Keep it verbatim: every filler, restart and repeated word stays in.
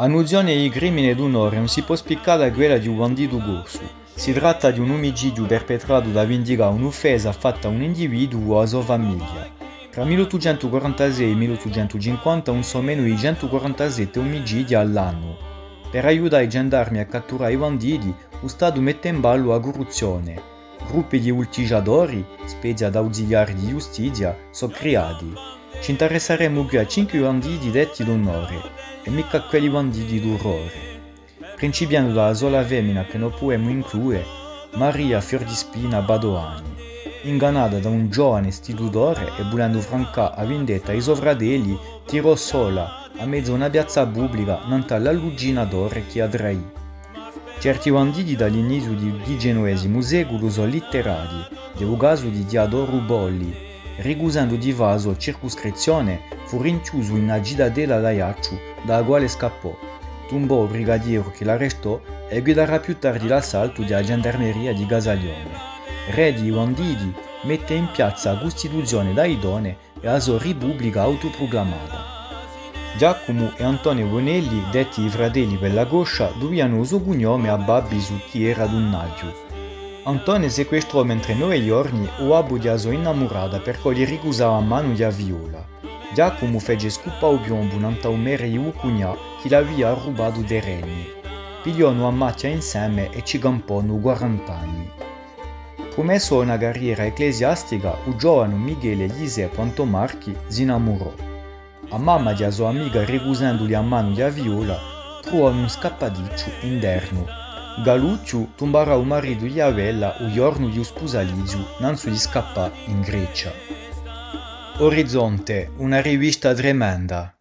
A nuzione di crimine d'unore ùn si pò spiccà da quella di u banditu corsu. Si tratta di un umicidiu perpetratu da vindicà un'uffesa fatta à un individuu o à a so famiglia. Trà mille ottucentu quarantasei è mille ottucentu cinquanta ùn sò menu di centu quarantasette umicidi à l'annu. Per aiutà i gendarmi à catturà i banditi, u Statu mette in ballu a curruzzione. Gruppi di vultigiadori, spezia d'ausiliari di ghjustizia, sò criati. Ci intaressaremu quì à cinqui banditi detti d'unore, è micca à quelli banditi d'urrore. Principiendu da a sola femina chì no pudemu include, Maria Fiordispina Padoani, ingannata da un giovane istitutore è vulendu francà a vindetta di i so fratelli, tirò sola, à mezu à una piazza publica, nant'à l'allucinatore chì a traì. Certi banditi da l'iniziu di u dicennovesimu seculu sò litterati, hè u casu di Tiadoru Bolli, ricusendu di fà a so circuscrizzione, fù rinchiusu in a citadella d'Aiacciu, da a quale scappò. Tumbò u brigadieru chì l'arrestò è guidarà più tardi l'assaltu di a gendarmeria di Casaglione. Rè di i banditi, mette in piazza a Custituzione da i Donne è a so Ripublica autopruclamata. Ghjacumu è Antone Bonelli, detti i fratelli Pellacoscia, duvianu u so cugnome à babbi sù chì era d'Unnaghju. Antone sequestrò mentre nove ghjorni u babbu di a so innamurata perchè li ricusava a manu di a figliola. Ghjacumu fece scuppà u piombu nant'à u mere di Vucugnà chì l'avia arrubatu terreni. Piglionu a machja inseme è ci camponu quarant'anni. Prumessu à una carriera ecclesiastica, u giovanu Michele Ghjiseppu Antomarchi s'innamurò. A mamma di a so amica, ricusenduli a manu di a figliola, truvò un scappaticciu indernu. Galucciu tumbarà u maritu di a bella u ghjornu di u spusaliziu, nanzu di scappà in Grecia. Orizzonte, una rivista tremenda.